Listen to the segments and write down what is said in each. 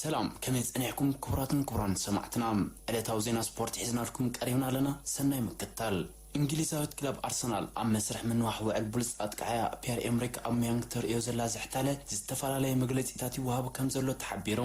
ሰላም፣ ከመይ ጸኒሕኩም ክቡራትን ክቡራን ሰማዕትና? ዕለታዊ ዜና ስፖርት ሒዝናልኩም ቀሪብና ኣለና። ሰናይ ምክትታል። እንግሊዛዊት ክለብ ኣርሰናል ኣብ መስርሕ ምንዋሕ ውዕል ብሉጽ ኣጥቃዓያ ፒየር ኤምሪክ ኣውባሜያንግ ተርእዮ ዘላ ዝሕታለ ዝተፈላለየ መግለጺታት ይወሃቡ ከም ዘሎ ተሓቢሩ።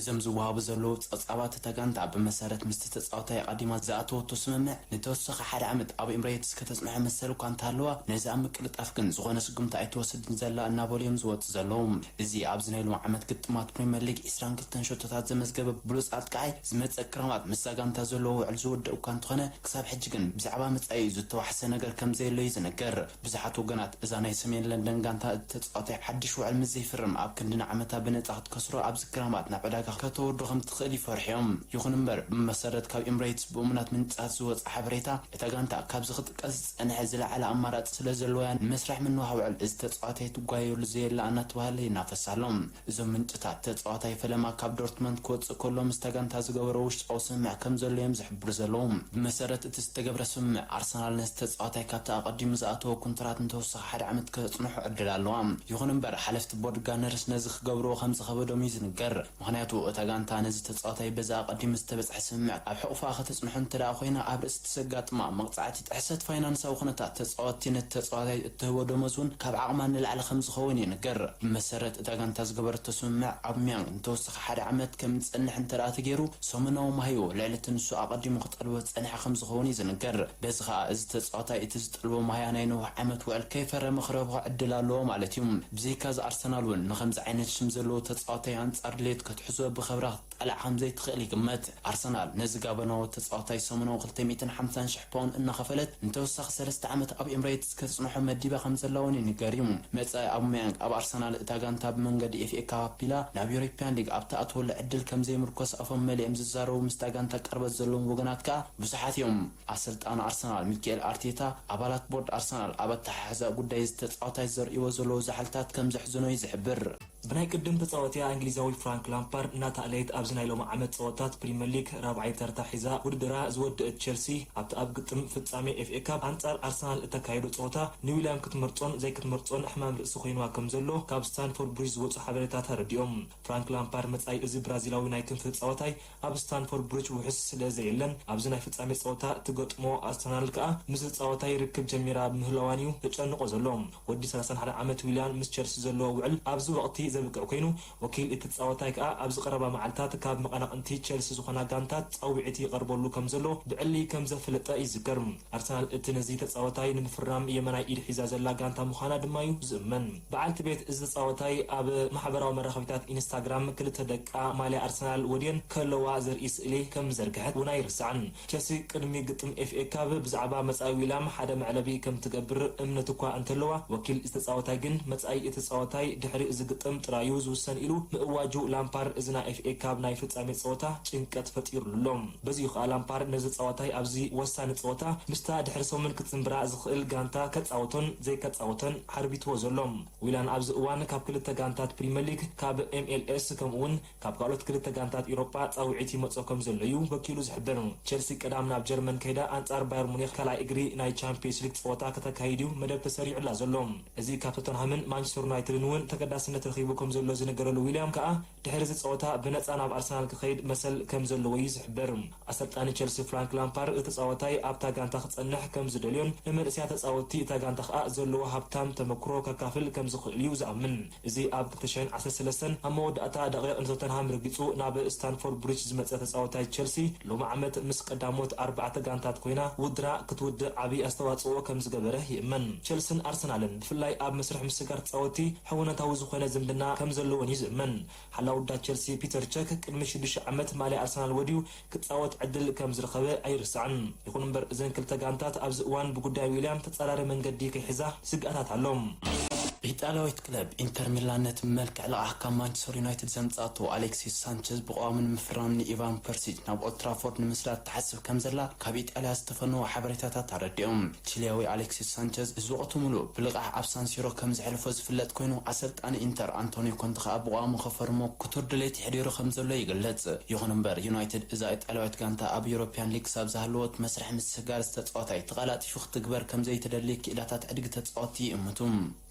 እዞም ዝወሃቡ ዘለዉ ጸብጻባት፣ እታ ጋንታ ብመሰረት ምስቲ ተጻዋታይ ኣቐዲማ ዝኣተወቶ ስምምዕ ንተወሳኺ ሓደ ዓመት ኣብ ኤምሬትስ ከተጽንሖ መሰል እኳ እንተሃለዋ፣ ነዚ ኣብ ምቅልጣፍ ግን ዝኾነ ስጉምቲ ኣይትወስድን ዘላ እናበሉ እዮም ዝወጹ ዘለዉ። እዚ ኣብዚ ናይ ሎሚ ዓመት ግጥማት ፕሪምየር ሊግ ዒስራን ክልተን ሸቶታት ዘመዝገበ ብሉጽ ኣጥቃዓይ፣ ዝመጽእ ክረማት ምስዛ ጋንታ ዘለዎ ውዕል ዝውድእ እኳ እንተኾነ፣ ክሳብ ሕጂ ግን ብዛዕባ መጻኢኡ ዝተዋሕሰ ነገር ከም ዘየሎ እዩ ዝንገር። ብዙሓት ወገናት እዛ ናይ ሰሜን ለንደን ጋንታ እቲ ተጻዋታይ ሓድሽ ውዕል ምስ ዘይፍርም ኣብ ክንዲ ንዓመታ ብነጻ ክትከስሮ ኣብዚ ክረማት ናብ ዕዳጋ ከተወርዶ ከም ትኽእል ይፈርሑ እዮም። ይኹን እምበር፣ ብመሰረት ካብ ኤምሬትስ ብእሙናት ምንጫት ዝወጸ ሓበሬታ፣ እታ ጋንታ ካብዚ ክጥቀስ ዝጸንሐ ዝለዓለ ኣማራጺ ስለ ዘለዋ፣ ንመስርሕ ምንዋሕ ውዕል እዚ ተጻዋታይ ትጓየሉ ዘየላ እናተባህለ ይናፈስ ኣሎ። እዞም ምንጭታት፣ ተጻዋታይ ፈለማ ካብ ዶርትመንድ ክወጽእ ከሎ ምስታ ጋንታ ዝገበሮ ውሽጣዊ ስምምዕ ከም ዘሎ እዮም ዝሕብሩ ዘለዉ። ብመሰረት እቲ ዝተገብረ ስምምዕ፣ ኣርሰናል ነዚ ተጻዋታይ ካብቲ ኣቐዲሙ ዝኣተወ ኮንትራት ንተወሳኺ ሓደ ዓመት ከጽንሖ ዕድል ኣለዋ። ይኹን እምበር፣ ሓለፍቲ ቦርድ ጋነርስ ነዚ ክገብርዎ ከም ዝኸበዶም እዩ ዝንገር። ምኽንያቱ፣ እታ ጋንታ ነዚ ተጻዋታይ በዚ ኣቐዲሙ ዝተበጽሐ ስምምዕ ኣብ ሕቑፋ ከተጽንሖ እንተ ደኣ ኮይና፣ ኣብ ርእሲ እቲ ዘጋጥማ መቕጻዕቲ ጥሕሰት ፋይናንሳዊ ኩነታት ተጻወትቲ ነቲ ተጻዋታይ እትህቦ ደሞዝ እውን ካብ ዓቕማ ንላዕሊ ከም ዝኸውን ይንገር። ብመሰረት እታ ጋንታ ዝገበረቶ ስምምዕ፣ ኣውባሜያንግ ንተወሳኺ ሓደ ዓመት ከም ዝጸንሕ እንተ ደኣ ተገይሩ፣ ሰሙናዊ ማህይኡ ልዕሊ እቲ ንሱ ኣቐዲሙ ክጠልቦ ዝጸንሐ ከም ዝኸውን እዩ ዝንገር። በዚ ኸኣ፣ እዚ ተጻዋታይ እቲ ዝጠልቦ ማህያ ናይ ነዊሕ ዓመት ውዕል ከይፈረመ ክረብሖ ዕድል ኣለዎ ማለት እዩ። ብዘይካዚ፣ ኣርሰናል እውን ንኸምዚ ዓይነት ሽም ዘለዎ ተጻዋታይ ኣንጻር ድሌት ክትሕዞ ብኸብራ ጣልዓ ከም ዘይትኽእል ይግመት። ኣርሰናል ነዚ ጋቦናዊ ተጻዋታይ ሰሙናዊ ክልተ ሚእትን ሓምሳን ሽሕ ፓውንድ እናኸፈለት ንተወሳኺ ሰለስተ ዓመት ኣብ ኤምሬትስ ከጽንሖ መዲባ ከም ዘላ እውን ይንገር እዩ። መጻኢ ኣውባሜያንግ ኣብ ኣርሰናል እታ ጋንታ ብመንገዲ ኤፍ ኤ ካፕ ኣቢላ ናብ ዩሮፕያን ሊግ ኣብ ትኣትወሉ ዕድል ከም ዘይምርኮስ ኣፎም መሊኦም ዝዛረቡ ምስታ ጋንታ ቅርበት ዘለዎም ወገናት ከኣ ብዙሓት እዮም። ኣሰልጣኒ ኣርሰናል ሚካኤል ኣርቴታ ኣባላት ቦርድ ኣርሰናል ኣብ ኣተሓሕዛ ጉዳይ እዚ ተጻዋታይ ዘርእይዎ ዘለዉ ዛሕልታት ከም ዘሕዝኖ እዩ ዝሕብር። ብናይ ቅድም ተጻዋቲያ እንግሊዛዊ ፍራንክ ላምፓርድ እናተኣለየት ኣብዚ ናይ ሎሚ ዓመት ጸወታት ፕሪምየር ሊግ ራብዓይ ተርታ ሒዛ ውድድራ ዝወደአት ቸልሲ፣ ኣብቲ ኣብ ግጥም ፍጻሜ ኤፍ ኤ ካፕ ኣንጻር ኣርሰናል እተካየዶ ጸወታ ንዊልያም ክትመርጾን ዘይክትመርጾን ሕማም ርእሲ ኮይንዋ ከም ዘሎ ካብ ስታንፎርድ ብሪጅ ዝወጹ ሓበሬታት ኣረዲኦም። ፍራንክ ላምፓርድ መጻኢ እዚ ብራዚላዊ ናይ ክንፊ ተጻዋታይ ኣብ ስታንፎርድ ብሪጅ ውሑስ ስለ ዘየለን፣ ኣብዚ ናይ ፍጻሜ ጸወታ እትገጥሞ ኣርሰናል ከኣ ምስ ተጻዋታይ ርክብ ጀሚራ ብምህላዋን እዩ ዘጨንቖ ዘሎ። ወዲ ሰላሳን ሓደን ዓመት ዊልያን ምስ ቸልሲ ዘለዎ ውዕል ኣብዚ ወቕቲ ዘብቅዕ ኮይኑ፣ ወኪል እቲ ተጻዋታይ ከኣ ኣብዚ ቀረባ መዓልታት ካብ መቐናቕንቲ ቸልሲ ዝኾና ጋንታት ጻውዒት ይቐርበሉ ከም ዘሎ ብዕሊ ከም ዘፍለጠ ይዝከር። ኣርሰናል እቲ ነዚ ተጻዋታይ ንምፍራም የመናይ ኢድ ሒዛ ዘላ ጋንታ ምዃና ድማ እዩ ዝእመን። በዓልቲ ቤት እዚ ተጻዋታይ ኣብ ማሕበራዊ መራኸቢታት ኢንስታግራም ክልተ ደቃ ማልያ ኣርሰናል ወድየን ከለዋ ዘርኢ ስእሊ ከም ዝዘርግሐት እውን ኣይርሳዕን። ቸልሲ ቅድሚ ግጥም ኤፍ ኤ ካፕ ብዛዕባ መጻኢ ዊልያም ሓደ መዕለቢ ከም ትገብር እምነት እኳ እንተለዋ፣ ወኪል እዚ ተጻዋታይ ግን መጻኢ እቲ ተጻዋታይ ድሕሪ እዚ ግጥም ጥራዩ ዝውሰን ኢሉ ምእዋጁ ላምፓርድ እዚ ናይ ኤፍ ኤ ካፕ ናይ ፍጻሜ ጸወታ ጭንቀት ፈጢሩሉ ኣሎ። በዚኡ ከኣ ላምፓርድ ነዚ ተጻዋታይ ኣብዚ ወሳኒ ጸወታ ምስታ ድሕሪ ሰሙን ክትጽንብራ ዝኽእል ጋንታ ከጻወቶን ዘይከጻወቶን ሓርቢትዎ ዘሎ። ዊላን ኣብዚ እዋን ካብ ክልተ ጋንታት ፕሪምየር ሊግ፣ ካብ ኤም ኤል ኤስ፣ ከምኡ እውን ካብ ካልኦት ክልተ ጋንታት ኤውሮጳ ጻውዒት ይመጾ ከም ዘሎ እዩ ወኪሉ ዝሕብር። ቸልሲ ቀዳም ናብ ጀርመን ከይዳ ኣንጻር ባየር ሙኒክ ካልኣይ እግሪ ናይ ቻምፒየንስ ሊግ ጸወታ ከተካይድ እዩ መደብ ተሰሪዑላ ዘሎ። እዚ ካብ ቶተንሃምን ማንቸስተር ዩናይትድን እውን ተገዳስነት ረኺቡ ከም ዘሎ ዝነገረሉ ዊልያም ከኣ ድሕሪ እዚ ጸወታ ብነጻ ናብ ኣርሰናል ክኸይድ መሰል ከም ዘለዎ እዩ ዝሕብር። ኣሰልጣኒ ቸልሲ ፍራንክ ላምፓርድ እቲ ተጻዋታይ ኣብታ ጋንታ ክጸንሕ ከም ዝደልዮን ንመንእሰያት ተጻወትቲ እታ ጋንታ ከኣ ዘለዎ ሃብታም ተመክሮ ከካፍል ከም ዝኽእል እዩ ዝኣምን። እዚ ኣብ ክልተ ሽሕን ዓሰርተ ሰለስተን ኣብ መወዳእታ ደቂቕ ንቶተንሃም ረጊጹ ናብ ስታንፎርድ ብሪጅ ዝመጸ ተጻዋታይ ቸልሲ፣ ሎሚ ዓመት ምስ ቀዳሞት ኣርባዕተ ጋንታት ኮይና ውድድራ ክትውድእ ዓቢ ኣስተዋጽኦ ከም ዝገበረ ይእመን። ቸልስን ኣርሰናልን ብፍላይ ኣብ መስርሕ ምስግጋር ተጻወትቲ ሕውነታዊ ዝኾነ ዝምድና ከም ዘለዎን እዩ ዝእመን። ሓላው ዳት ቸልሲ ፒተር ቸክ ቅድሚ ሽዱሽተ ዓመት ማልያ ኣርሰናል ወድዩ ክጻወት ዕድል ከም ዝረኸበ ኣይርሳዕን። ይኹን እምበር፣ እዘን ክልተ ጋንታት ኣብዚ እዋን ብጉዳይ ዊልያም ተጻራሪ መንገዲ ከይሕዛ ስግኣታት ኣሎ። ኢጣልያዊት ክለብ ኢንተር ሚላን ነቲ ብመልክዕ ልቓሕ ካብ ማንቸስተር ዩናይትድ ዘምጻእቶ ኣሌክሲስ ሳንቸዝ ብቐዋሚ ንምፍራም ንኢቫን ፐርሲች ናብ ኦልትራፎርድ ንምስዳድ ትሓስብ ከም ዘላ ካብ ኢጣልያ ዝተፈነዉ ሓበሬታታት ኣረዲኦም። ቺሊያዊ ኣሌክሲስ ሳንቸዝ እዚ ወቕቲ ሙሉእ ብልቓሕ ኣብ ሳንሲሮ ከም ዘሕልፎ ዝፍለጥ ኮይኑ፣ ኣሰልጣኒ ኢንተር ኣንቶኒዮ ኮንተ ከኣ ብቐዋሚ ክፈርሞ ክቱር ድሌት የሕዲሩ ከም ዘሎ ይግለጽ። ይኹን እምበር፣ ዩናይትድ እዛ ኢጣልያዊት ጋንታ ኣብ ዩሮፕያን ሊግ ክሳብ ዝሃለወት መስርሕ ምስግጋር ዝተጻወታይ ተቐላጢፉ ክትግበር ከም ዘይትደሊ ክኢላታት ዕድጊ ተጻወትቲ ይእምቱ።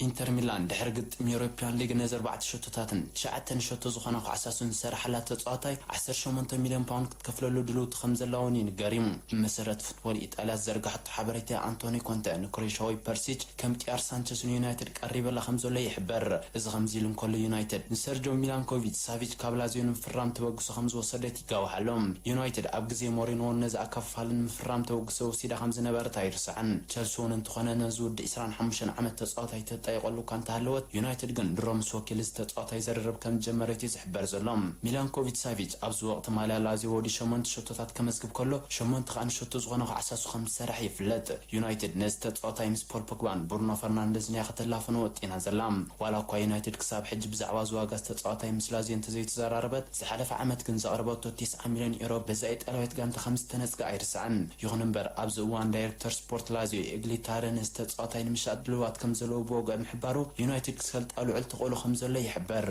ኢንተር ሚላን ድሕሪ ግጥም ዩሮፒያን ሊግ ነዚ ኣርባዕተ ሸቶታትን ትሽዓተ ሸቶ ዝኾነ ኩዕሳሱን ዝሰራሓላ ተጻዋታይ ዓሰርተ ሸሞንተ ሚልዮን ፓውንድ ክትከፍለሉ ድልውቲ ከም ዘላ እውን ይንገር እዩ። ብመሰረት ፉትቦል ኢጣልያ ዝዘርጋሕቶ ሓበሬታ፣ ኣንቶኒ ኮንተ ንክሮኤሽያዊ ፐርሲች ከም ጢያር ሳንቸስ ንዩናይትድ ቀሪበላ ከም ዘሎ ይሕበር። እዚ ከምዚ ኢሉ እንከሎ፣ ዩናይትድ ንሰርጆ ሚላንኮቪች ሳቪች ካብ ላዚዮ ንምፍራም ተበግሶ ከም ዝወሰደት ይጋውሕ ኣሎ። ዩናይትድ ኣብ ግዜ ሞሪኖ ነዚ ኣካፋፋሊ ንምፍራም ተበግሶ ወሲዳ ከም ዝነበረት ኣይርሳዕን። ቸልሲ እውን እንተኾነ ነዚ ወዲ ዕስራን ሓሙሽተን ዓመት ተጻዋታይ ተጣይቆሉ እኳ እንተሃለወት፣ ዩናይትድ ግን ድሮ ምስ ወኪል እዚ ተጻዋታይ ዘርርብ ከም ዝጀመረት እዩ ዝሕበር ዘሎ። ሚላንኮቪች ሳቪች ኣብዚ ወቕቲ ማልያ ላዚዮ ወዲ ሸሞንተ ሸቶታት ከመዝግብ ከሎ፣ ሸሞንተ ከኣ ንሸቶ ዝኾነ ክዓሳሱ ከም ዝሰርሕ ይፍለጥ። ዩናይትድ ነዚ ተጻዋታይ ምስ ፖል ፖግባን ብሩኖ ፈርናንደዝን እያ ከተላፍኖ ወጢና ዘላ። ዋላ እኳ ዩናይትድ ክሳብ ሕጂ ብዛዕባ እዚ ዋጋ ተጻዋታይ ምስ ላዚዮ እንተዘይተዘራረበት፣ ዝሓለፈ ዓመት ግን ዘቕረበቶ ተስዓ ሚልዮን ዩሮ በዛ ኢጣልያዊት ጋንታ ከም ዝተነጽገ ኣይርሳዕን። ይኹን እምበር፣ ኣብዚ እዋን ዳይሬክተር ስፖርት ላዚዮ ኤግሊታረ ነዚ ተጻዋታይ ንምሻጥ ድልዋት ከም ዘለዎ ብወግዒ ምሕባሩ፣ ዩናይትድ ክሰልጣ ልዑል ተኽእሎ ከም ዘሎ ይሕበር።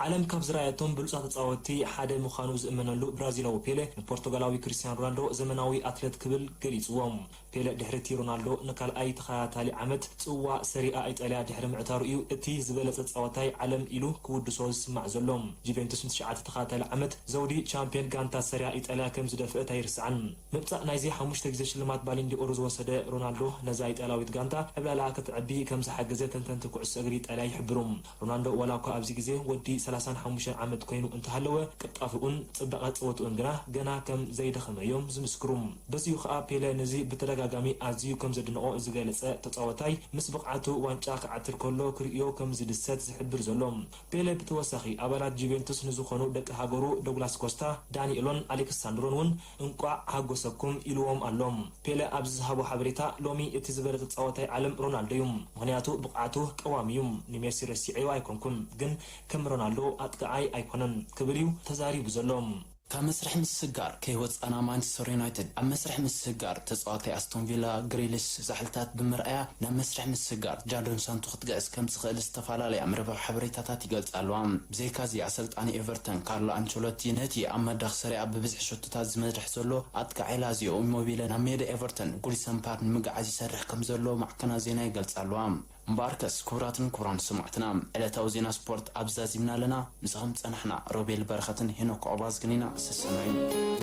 ዓለም ካብ ዝረኣየቶም ብሉጻት ተጻወትቲ ሓደ ምዃኑ ዝእመነሉ ብራዚላዊ ፔለ ንፖርቱጋላዊ ክርስቲያኖ ሮናልዶ ዘመናዊ ኣትሌት ክብል ገሊጽዎ። ፔለ ድሕሪ እቲ ሮናልዶ ንካልኣይ ተኸታታሊ ዓመት ጽዋ ሰሪኣ ኢጣልያ ድሕሪ ምዕታሩ እዩ እቲ ዝበለጸ ተጻዋታይ ዓለም ኢሉ ክውድሶ ዝስማዕ ዘሎ። ጁቬንቱስ ንትሽዓተ ተኸታታሊ ዓመት ዘውዲ ቻምፒዮን ጋንታ ሰሪያ ኢጣልያ ከም ዝደፍአት ኣይርሳዕን። ምብጻእ ናይዚ ሓሙሽተ ግዜ ሽልማት ባሊንዲኦር ዝወሰደ ሮናልዶ ነዛ ኢጣልያዊት ጋንታ ዕብላላ ክትዕቢ ከም ዝሓገዘ ተንተንቲ ኩዕሶ እግሪ ኢጣልያ ይሕብሩ። ሮናልዶ ዋላ እኳ ኣብዚ ግዜ ወዲ ሰላሳን ሓሙሽተን ዓመት ኮይኑ እንተሃለወ፣ ቅልጣፈኡን ጽባቐ ጸወትኡን ግና ገና ከም ዘይደኸመ እዮም ዝምስክሩ። በዚኡ ከኣ ፔለ ነዚ ብተደጋጋሚ ኣዝዩ ከም ዘድንቖ ዝገለጸ ተጻዋታይ ምስ ብቕዓቱ ዋንጫ ክዓትር ከሎ ክርእዮ ከም ዝድሰት ዝሕብር ዘሎ። ፔለ ብተወሳኺ ኣባላት ጁቬንቱስ ንዝኾኑ ደቂ ሃገሩ ዶግላስ ኮስታ፣ ዳኒ ኦልሞን ኣሌክሳንድሮን እውን እንቋዕ ሓጎሰኩም ኢልዎም ኣሎ። ፔለ ኣብዚ ዝሃቦ ሓበሬታ፣ ሎሚ እቲ ዝበለጸ ተጻዋታይ ዓለም ሮናልዶ እዩ፣ ምኽንያቱ ብቕዓቱ ቀዋሚ እዩ። ንሜሲ ረሲዐዮ ኣይኮንኩን፣ ግን ከም ሮናልዶ ኣጥቃዓይ ኣይኮነን ክብል እዩ ተዛሪቡ ዘሎ። ካብ መስርሕ ምስግጋር ከይወጻና፣ ማንቸስተር ዩናይትድ ኣብ መስርሕ ምስግጋር ተጻዋታይ ኣስቶን ቪላ ግሪሊሽ ዛሕልታት ብምርኣያ ናብ መስርሕ ምስግጋር ጃዶን ሳንቶ ክትግዕዝ ከም ዝኽእል ዝተፈላለያ መርበብ ሓበሬታታት ይገልጻ ኣለዋ። ብዘይካዚ፣ ኣሰልጣኒ ኤቨርተን ካርሎ ኣንቸሎቲ ነቲ ኣብ መድረኽ ሰሪኣ ብብዝሒ ሸቶታት ዝመርሕ ዘሎ ኣጥቃዓይ ላዚዮ ኢሞቢለ ናብ ሜዳ ኤቨርተን ጉዲሰን ፓርክ ንምግዓዝ ይሰርሕ ከም ዘሎ ማዕከናት ዜና ይገልጻ ኣለዋ። እምበኣርከስ፣ ክቡራትን ክቡራን ሰማዕትና፣ ዕለታዊ ዜና ስፖርት ኣብዚ ዛዚምና ኣለና። ምሳኹም ጸናሕና ሮቤል በረኸትን ሄኖክ ዑባዝግን ኢና። ሰሰናዩ።